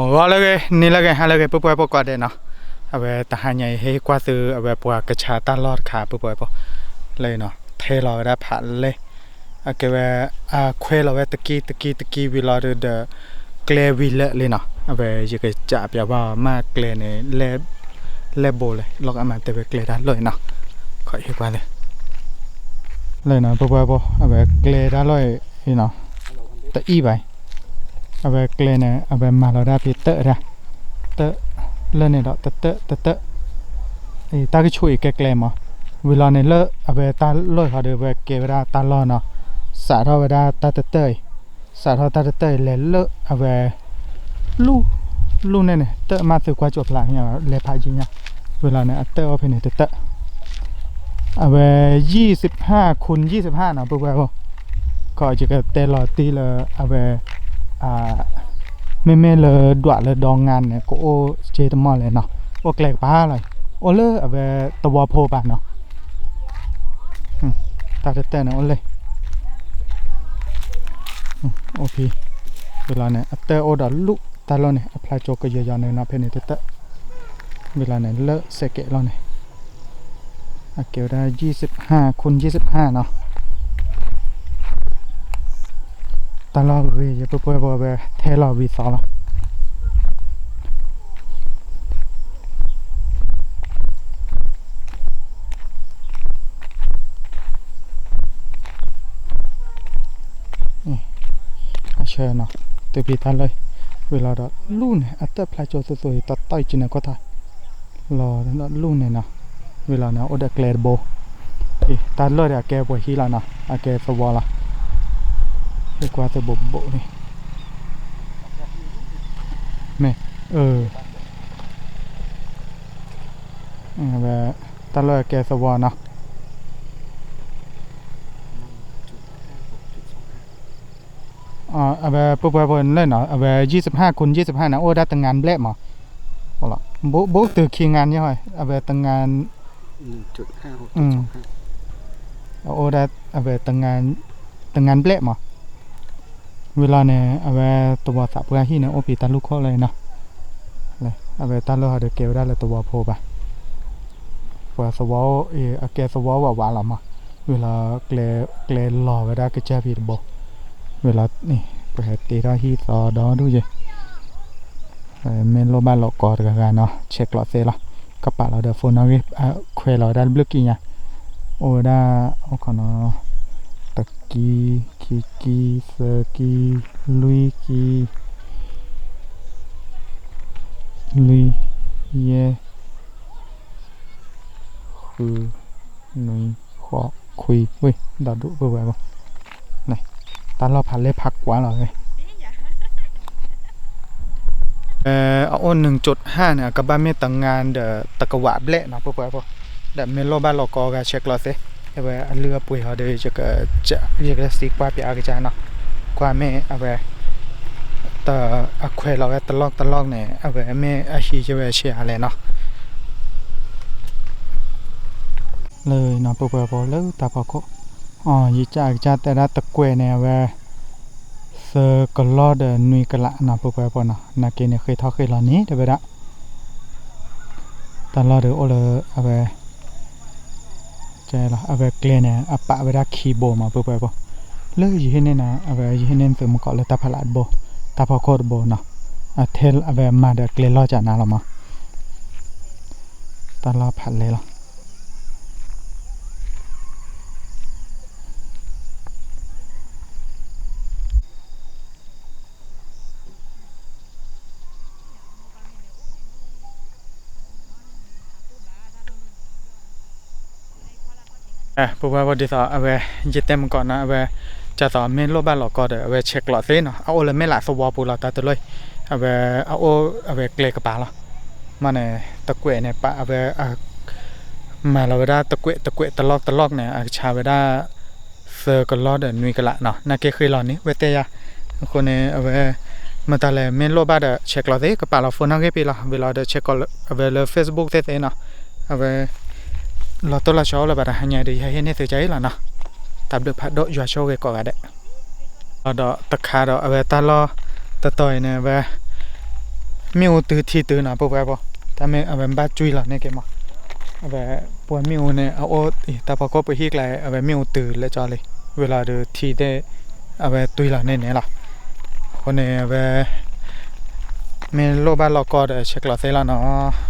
ဂီၤလၢအဂ့ၤ နံၤလၢအဂ့ၤ ဟါလၢအဂ့ၤ ပုၢ်ပုၢ်ဝဲၢ်ကိးဂၤဒဲးနီၤ, အဝဲတဟါညါအံၤ ဟဲကွၢ်သုအဝဲပှၤကဆါတၢ်လီၢ်တခါ ပုၢ်ပုၢ်ဝဲၢ်ကိးဂၤဒဲးနီၤ, ထဲလီၤဝဲဒၣ်ဖးလဲၢ်, အကဲဝဲ အခွဲလီၤဝဲတကံတကံတကံဝံၤလီၤဒီး ကျဲဝံၤလၢာ်လံနီၤ, အဝဲယကစးပၠးဘၣ်မ့ၢ်ကျဲန့ၣ် လဲၢ်ဘိလဲၣ် လီၤကမၤတဲဝဲကျဲတၢ်လီၢ်အံၤနီၤ, ခီဟ့ၣ်ကွၢ်သု လၢနီၤ ပုၢ်ပုၢ်ဝဲၢ်ကိးဂၤဒဲး အဝဲကျဲတၢ်လီၢ်အံၤနီၤ, တအံၣ်ဘၣ်အံၤ, အဝဲကျဲန့ၣ် အဝဲမၤလီၤဒၣ်ဖဲတၢၣ်ဒၣ်, တၢၣ်လၢန့ၣ်ဒီး တတၢၣ်တတၢၣ်, တၢ်ကဆူၣ်အံၤကဲကျဲမး, ဝံၤလီၤန့ၣ်လၢအဝဲတၢ်လီၢ်ဟီဒီး အဝဲကဲဝဲဒၣ်တၢ်လီၢ်နီၤ, စးထီၣ်ဝဲဒၣ်တၢ်တတၢၣ်အံၤ, စးထီၣ်တၢ်တတၢၣ်အံၤလဲၤလၢအဝဲ လူၢ်, လူၢ်န့ၣ်န့ၣ် တၢၣ်မးသုကွၢ်ကၠိဖျါညါ လဲၤဖးယံၤညါ, ဝံၤလီၤန့ၣ် အတၢၣ်အိၣ်ဖဲန့ၣ်တတၢၣ်, အဝဲ ယံၣ်စံးဖး ခွံယံၣ်စံးဖးနီၤ ပုၢ်ပုၢ်ဝဲၢ်ကိးဂၤဒဲး, ကယကတဲလီၤတံၢ်လၢအဝဲ မ့မ့ၢ်လၢဒွးလၢဒီငါန့ၣ် ကအိၣ်စ့တမီၢ်လဲၣ်နီၤ, အိၣ်ကျဲကပၤလီၤ, အိၣ်လၢအဝဲသဝီဖိဘၣ်နီၤ, တၢ်တတၢၣ်န့ၣ်အိၣ်လၢ အိၣ်ဖဲ ဝံၤလီၤန့ၣ် အတၢၣ်အိၣ်ဒီးလူၢ်တၢ်လီၢ်န့ၣ် အဖျါကၠိကယီၤယီၤန့ၣ်နီၤ ဖဲန့ၣ်တတၢၣ်, ဝံၤလီၤန့ၣ် လၢစဲးကဲးလီၢ်န့ၣ် အကဲဝဲဒၣ် ယံၣ်စံးဖး ခွံယံၣ်စံးဖးနီၤ, တၢ်လီၢ်ဂ့ၤ ယပုၢ်ပုၢ်ဝဲၢ်ကိးဂၤဒဲး ထဲလီၤဝံၤသီလီၤ အဆၢနီၤ, တုၤဖဲတၢ်လီၢ်အံၤ ဝံၤလီၤဒီးလူၢ်န့ၣ် အတၢၣ်ဖျါကၠိသိသိအံၤ တတီၢ်အံၤကန့ၣ်ကီၢ်ထီၣ် လီၤဒီးလူၢ်န့ၣ်နီၤ, ဝံၤလီၤန့ၣ် အိၣ်ဒီးကျဲတဘိ, တၢ်လီၢ်ဒီးအကဲပှဲၤဟံၣ်လီၤနီၤ, အကဲသဝီလီၤ, ဟ့ၣ်ကွၢ်သုဘိးဘိးန့ၣ်, မ့ၢ်, အ ဝဲ တၢ်လီၢ်အကဲသဝီနီၤ, အဝဲပုၢ်ပုၢ်ဝဲၢ်ကိးဂၤဒဲးနီၤ, အဝဲ ယံၣ်စံးဖး ခွံယံၣ်စံးဖးန့ၣ် အိၣ်ဝဲဒၣ်တငါဘျဲၣ်မး, ဘိးဘိးတုၤခံငါညါ, အဝဲတငါ အိၣ်ဝဲဒၣ်အဝဲ တငါဘျဲၣ်မး, ဝံၤလီၤန့ၣ် အဝဲသဝီသးပှၢ်ဟံၣ်န့ၣ် အိၣ်ဖဲတၢ်လူၢ်ခိၣ်လၢအံၤနီၤ, အဝဲတၢ်လီၢ်ဟီဒီးကဲဝဲဒၣ်လၢသဝီဖိဘၣ်, ပှၤသဝီ အကဲသဝီဝးဝးလီၤမး, ဝံၤလီၤ ကျဲလီၤဝဲဒၣ်ကစၢ်ဖံးတဘိ, ဝံၤလီၤ ပှၤဟဲတ့ထီၣ်ဟံၣ်သီဒီဒူၣ်ယဲ မ့ၢ်လိၣ်ဘၣ်လိာ်ကီတဂၤဂၤနီၤ ဆဲးကျိးသ့လီၤ, ကပာ်လီၤဒီး phone နီၣ်ဂံၢ် ခွဲးလီၤဝဲဒၣ်တဘျုးကံညါ, အိၣ်ဝဲဒၣ် အိၣ်ခီနီၤ တကံ, ခံကံ, သၢကံ, လွံၢ်ကံ, လွံၢ်, ယဲၢ်, ဃု, နွံ, ဃိး, ခွံ, ဝ့ၢ် ဒီဒူၣ်ပဝဲဘၣ်, တၢ်လီၢ်ဖးလဲၢ်ဖးကွၢ်လီၤဝဲ အအိၣ် နွံကၠိဟါန့ၣ် အကဘၣ်မ့ၢ်တငါဒီးတကဝးဘျဲၣ်နီၤ ပှၤပှၤဖိ, ဒီးမ့ၢ်လိၣ်ဘၣ်လိာ်ကီဂၤဆဲးကျိးသ့, အဝဲအလုၢ်အပှ့ၤဟီဒီး ယကသံကွၢ်ပၠးအကစၢ်နီၤ, ကွၢ်မ့ၢ်အဝဲ အခွဲးလီၤဝဲတလီၢ်တလီၢ်န့ၣ် အဝဲမ့ၢ်အဟံးယဝဲဆံးအါလဲၣ်နီၤ လၢနီၤ ပှၤပှၤဖိလၢတၢ်ဖီခိၣ်, ယကစၢ်အကစၢ်တဲဒၣ်တကွဲးန့ၣ် အဝဲ သၢကလီၢ်ဒီးနွံကလးနီၤ ပှၤပှၤဖိနီၤ, နာ်က့န့ၣ် ဃ့ထီၣ်ဃ့လီၤန့ၣ် တဲဝဲဒၣ် တၢ်လီၢ်ဒီးအိၣ်လၢအဝဲ အဝဲကျဲန့ၣ် အပာ်ဝဲဒၣ်ခံဘိမး ပှၤပှၤဖိ, လၢယဟံးန့ၢ်နီၤ အဝဲယဟံးန့ၢ်သုးမုၢ်ကီးလၢတၢ်ဖးလးတဘိ, တၢ်ဖီခိၣ်တဘိနီၤ, အထဲအဝဲမၤဒီးကျဲလီၢ်ကနါလီၤမး, တၢ်လီၢ်ဖးလဲၢ်လီၤ ပှၤပှၤဖိဒ်သိး အဝဲ ယတဲမုၢ်ကီးနီၤ အဝဲ ဒ်သိးမ့ၢ်လိၣ်ဘၣ်လိာ်ကီဒီး အဝဲဆဲးကျိးသ့နီၤ, အအိၣ်လၢမဲၢ်လးသဝီပူၤလီၤ တၢ်တလီၢ်အံၤ, အဝဲ အအိၣ်အဝဲကျဲကပၤလီၤ, မ့ၢ်န့ၣ် တကွဲးန့ၣ် ပာ်အဝဲ မၤလီၤဝဲဒၣ်တကွဲးတကွဲးတလီၢ်တလီၢ်န့ၣ် အကဆါဝဲဒၣ် သၢကလီၢ်ဒီးနွံကလးနီၤ, နာ်က့ဃ့လီၤန့ၣ် ဝဲတဲယၤ, အဃိန့ၣ် အဝဲ မတၤလဲၣ် မ့ၢ်လိၣ်ဘၣ်ဒီး ဆဲးကျိးသ့ ကပာ်လီၤ phone နီၣ်ဂံၢ်ဖဲလီၤ, ဝံၤလီၤဒီးဆဲးကျိးအဝဲလၢ Facebook သ့သ့နီၤ, အဝဲ လီၤတိၢ်လီၤဆီအိၣ်လၢၤဘၣ် တဟါညါဒီး ယဟဲဟ့ၣ်န့ၢ်သုကါအံၤလီၤနီၤ, တၢ်ဘျုးဖးဒိၣ် ယွၤဆိၣ်ဂ့ၤကိးဂၤဒဲး, ဒီးတခါဒီးအဝဲတၢ်လီၢ်တတီၤအံၤန့ၣ် အဝဲ မ့ၣ်အူတုၤထံတုၤနီၤ ပှၤပှၤပှၤ, တၢ်မ့ၢ်အဝဲဘၣ်ကွံာ်လီၤန့ၢ်က့ၤမး, အဝဲပှၤမ့ၣ်အူန့ၣ် အအိၣ်တၢ်ဖီခိၣ်ပဟံၣ်ကျါ အဝဲမ့ၣ်အူတုၤလၢကၠီလံ, ဝံၤလီၤဒီးထံသ့ၣ် အဝဲကွံာ်လီၤန့ၢ်န့ၣ်လီၤ, အဃိန့ၣ်အဝဲ မ့ၢ်လိၣ်ဘၣ်လီၢ်ကီၢ်ဒီးဆဲးကျိးသ့လီၤနီၤ.